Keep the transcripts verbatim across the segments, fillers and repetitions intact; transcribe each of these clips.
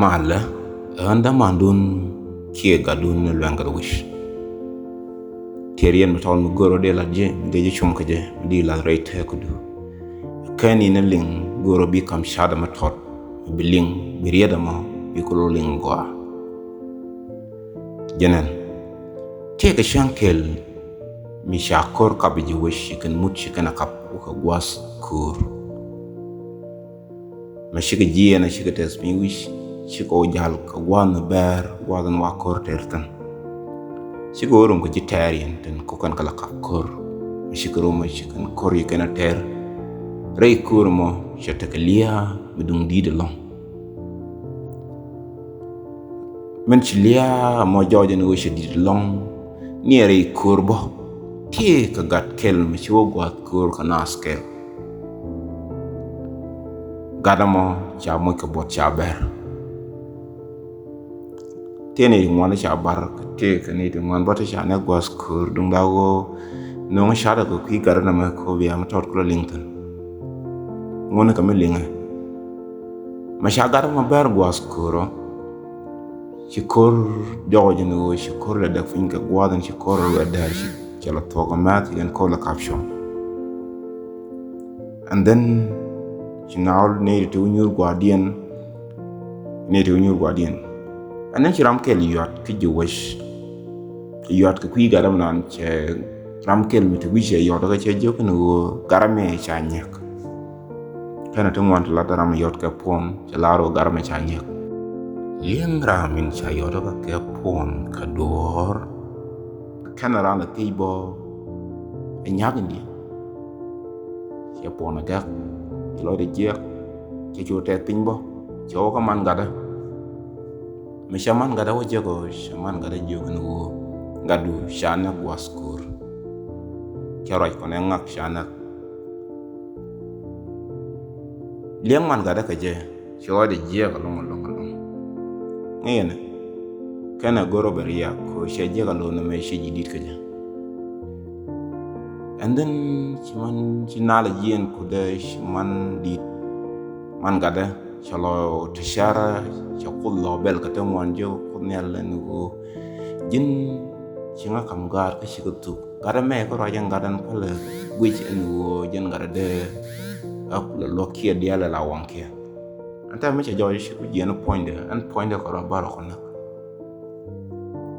Malɛ, ɣän dämandun kiɛ gatdun ni luɛŋ kɛ wi̱c. Tiɛɛr yɛn mi tɔl mi gör ɔ dee lat jɛ, mi dee jɛ cum kɛ jɛ, mi di lat rɛy tɛɛkudu. Kɛn in liŋ gör ɔ bi kam ca̱dä mi tɔt, mi bi liŋ, bi riɛt ɛmɔ, bi kul liŋ gɔaa. Jɛnɛn. Tiɛɛkɛ cäŋ kɛl mi ca ko̱r kap ji̱ wec ci kɛn mut ci kɛn a kap wä kɛ gua̱th ko̱r. Mɛ cikɛ jiɛɛn a cikɛ tɛth piny wi̱c cikɛ wä jal kɛ gua̱th ni bɛɛr gua̱th ni wa ko̱r tɛr thi̱n. Cikɛ wä rom kɛ ji̱ tɛɛr yɛn tin kɔkɛn kɛ la kap ko̱r. Mɛ cikɛ rom a cikɛn ko̱r yi kɛn a tɛr. Rɛy ko̱r mɔ cɛ tekɛ lia̱a̱ mi duŋ di̱i̱t ɛlɔ̱ŋ. Min ci lia̱a̱ mɔ jɔɔcɛ ni ɣöö cɛ di̱t lɔ̱ŋ ni ɛ rɛy ko̱r bä. Tiee kɛ gat kɛl mi ci wä gua̱a̱th ko̱r kɛ naath kɛl. Gat ɛmɔ ca moc kɛ buɔt ca bɛr. Tiee ni ti ŋuan ca bar kɛ tiee kɛ ni ti ŋuan bä ti ca nɛ gua̱a̱th ko̱r duŋ da̱a̱ ɣöö no̱o̱ŋ ca̱rɛ kɛ kui̱ gat ɛnɛ mɛ ko̱ bia mi tɔt kulɛ liŋ thi̱n. Ŋuɔ̱n kɛ mi liŋɛ. Mɛ ca gat ɛmɔ bɛr gua̱a̱th ko̱r ɔ. Ci ko̱r jɔkɔ jɛn ɣöö ci ko̱r lɛ däk piny kɛ gua̱a̱th in ci ko̱r lɛ däär ci cɛ lɛ thuɔ̱k ɛmɛ ci kɛn ko̱r lɛ caption. And then ci naaw nɛy ti ti wä nyuur gua̱a̱thdiɛn. Nɛy ti wä nyuur gua̱a̱thdiɛn. And then ci ram kɛl yuat kä ji̱ wec. Yuat kɛ kui̱ gat ɛmɛ nan cɛ ram kɛl mi ti wi̱c cɛ yuat kä cɛ jiök kɛn ɣöö gat ɛmɛ ca nyɛk. Kɛnɛ ti ŋuan ti lat ram yɔt kɛ puɔn cɛ lar wä gat ɛmɛ ca nyɛk. Liɛŋ ram in ca yɔt kɛ kɛ puɔn kɛ duɔ̱ɔ̱r. Kɛnɛ ran ɛ thiec bɔ ɛ nyak in diɛn. Cɛ puɔn ɛ gɛk cɛ lɔcdɛ jiɛk cɛ cu tɛth piny bɔ cɛ wä kä man gatdä. Mi cɛ man gatdä wä jiɛk ɔ cɛ man gatdä jiök in ɣöö gatdu ca näk gua̱th ko̱r. Cɛ ruac kɔn ɛ ŋak ca näk. Liɛŋ man gatdä kɛ jɛ ci ɣɔcdɛ jiɛk alɔŋ alɔŋ alɔŋ. Ŋi̱i̱nɛ kɛnɛ go̱r ɔ bɛ riak kɛ cɛ jiɛk alɔŋ nɛmɛ ci ji̱ di̱t kɛ jɛ. And then ci man ci nal a jiɛn kudɛ ci man di̱t man gatdä cɛ lɔ ti carä cɛ kuth lɔ bɛl kɛ te ŋuan jɛ kuth nhial ɛn ɣöö ji̱n ci ŋa kam gaat kä cikɛ thuk. Gat ɛmɛ kä ruac ɛn gat ɛn kualɛ guic ɛn ɣöö jɛn gat ɛ dee ɛ kulɛ luɔ̱k kiɛ diaal ɛ la waŋ kiɛ. Ɛn tɛmɛ mi cɛ jɔɔc ci ku jiɛn puɔ̱nydɛ ɛn puɔ̱nydɛ kɛ ruac bar ɛ kɔ näk.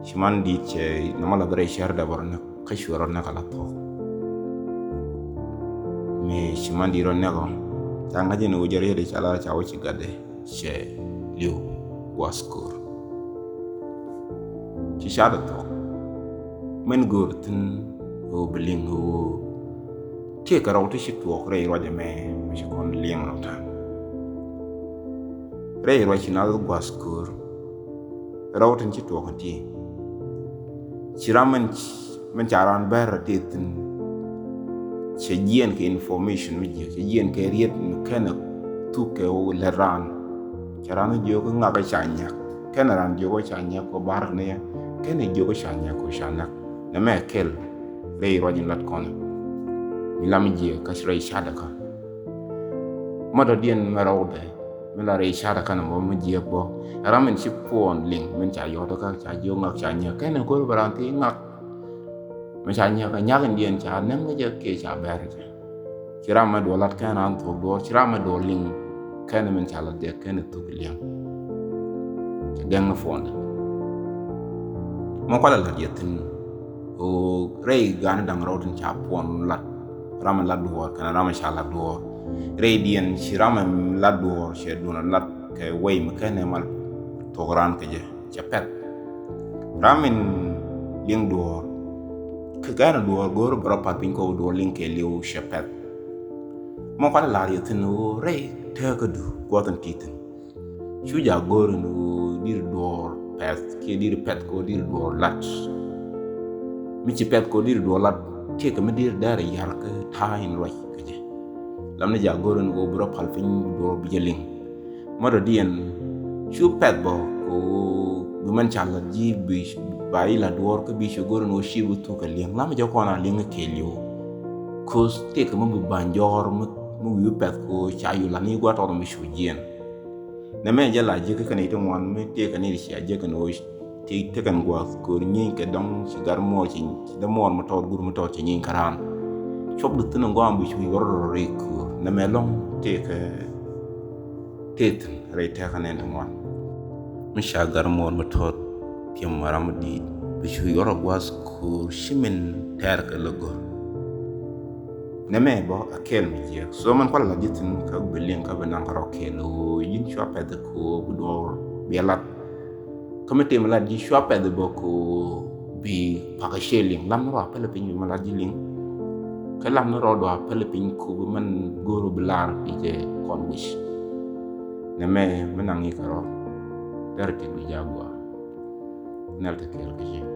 Ci man di̱t cɛ nɔmɔ la bɛ rɛy cɛr dɛ bɛ rɔ näk kä cuɛ rɔ näk ala thuɔ̱k. Mi ci man di̱t rɔ näk ɔ ca ŋa̱c ɛn ɣöö jɛ riet ca la ca wä ci gatdɛ. Cɛ li̱w gua̱th ko̱r. Ci ca̱t ɛ thuɔ̱k min go̱o̱r thi̱n ɣöö bi liŋ ɣöö tiee kɛ rɔw ti ci tuɔɔk rɛy ruac ɛmɛ mi ci kɔn liŋ rɔw ta̱a̱n. Rɛy ruac ci naath gua̱th ko̱r rɔw tin ci tuɔɔk in ti ci ram min min ca raan bɛr a tëë thi̱n. Cɛ jiɛɛn kɛ information mi jiɛ cɛ jiɛɛn kɛ riet mi kɛnɛ thuk kɛ lɛt raan. Cɛ raan mi jiɛ kɛ ŋak ca nyɛk kɛnɛ raan jiɛ kɛ ca nyɛk kɛ bar ni kɛnɛ jiɛ kɛ ca nyɛk kɛ ca nyɛk. Nɛ mɛ kɛl rɛy ruac in lat kɔn mi lam jiɛ kä rɛy ca̱dɛ kä. Ma dɔ̱diɛn mɛ rɔwdɛ mi la rɛy ca̱dɛ kä nɛ mɔ mi jiɛ bɔ ram min ci puɔn liŋ min ca yɔt kä ca jiɛ ŋak ca nyɛk kɛnɛ kor bɛ raan thi ŋak. Mi ca nyiäk a nyak in diɛn ca näm kä jɛ kiɛ ca bɛr jɛ. Ci ram mɛ duɔl lat kɛn ran thuɔk duɔr ci ram mɛ duɔl liŋ kɛn min ca lat jɛ kɛn thuk liɛŋ. Cɛ gɛŋ ni puɔndɛ. Mɔ kualɛ lat yɛ thi̱n. O rɛy gani daŋ rɔw tin ca puɔn lat. Ram in lat duɔr kɛn ram in ca lat duɔr. Rɛy diɛn ci ram in lat duɔr cɛ duɔn lat kɛ wɛy mi kɛn mal thuɔk ran kɛ jɛ. Cɛ pɛth. Ram in liŋ duɔ̱ɔ̱r. Kɛ kɛn duɔ̱ɔ̱r go̱o̱r bɛ rɔ path piny kɔk duɔ̱ɔ̱r liŋ kɛ liw cɛ pɛth. Mɔ kualɛ la̱r yɛ thi̱n ɣöö rɛy tɛɛkädu guɔth in ti thi̱n. Cu jaak go̱o̱r in ɣöö di̱r duɔ̱ɔ̱r pɛth kiɛ di̱r pɛth kɛ ɣöö di̱r duɔ̱ɔ̱r lat. Mi ci pɛth kɛ ɣöö di̱r duɔ̱ɔ̱r lat tiɛɛkɛ mi di̱r dɛɛr ya̱r kä ta̱a̱ in ruac kɛ jɛ. Lam ni jaak go̱o̱r in ɣöö bi rɔ pal piny duɔ̱ɔ̱r bi jɛ liŋ. Mɔ dɔ̱diɛn cu pɛth bɔ kɛ ɣöö bi mɛn ca la̱t ji̱ bi ba i̱ la duɔ̱ɔ̱r kä bi cu go̱r in ɣöö ci bi thuk kɛ li̱eŋ lam jɛ kɔn a li̱eŋ kɛ li̱w. Ko̱th tëëkɛ mi bi ba̱ny jɔɔr mi wi̱i̱ pɛth kɛ ɣöö ca yu la̱t ni gua̱a̱r tɔɔth mi cu jiɛn. Nɛmɛ jɛ la ji̱ kä kɛn i̱ ti ŋuan mi tëë kɛn i̱ ti cia ji̱ kɛn ɣöö ti tekɛn gua̱a̱th köör nyieeny kɛ dɔ̱ŋ ci gar muɔɔr ci dee muɔɔr mi tɔɔt gur mi tɔɔt ci nyieeny kä raan. Cuɔp di thi̱n in gua̱a̱m bi cu wi̱i̱ wär rɔ rɔ rɛy köör nɛmɛ lɔ̱ŋ tëë kɛ tëë thi̱n rɛy tɛ̈kä nɛn ti ŋuan. Mi ca gar muɔɔr mi tɔɔt piɛm ram mi di̱i̱t bi cu wi̱i̱ wär rɔ gua̱a̱th köör ci min tɛɛr kɛ lä go̱r. Nɛmɛ bä a kɛɛl mi jiɛk so mɛn kual la ji̱ thi̱n kä bi liŋ kä bi naŋ kä rɔ kɛɛl ɣöö yïn cua pɛth kɛ ɣöö bi duɔɔr bi a lat. Kä mi tëë mi lat ji̱ cua pɛth bä kɛ ɣöö bi pakä ciɛ liŋ lam ni rɔ a pälɛ piny bi mi lat ji̱ liŋ. Kä lam ni rɔ duɔɔr a pälɛ piny kɛ ɣöö bi mɛn go̱o̱r bi lar bi jɛ kɔn wi̱c. Nɛmɛ mi naŋ i̱ kɛ rɔ dɛr ti bi ja̱ gua̱a̱. Nɛl te kɛɛl kɛ ci.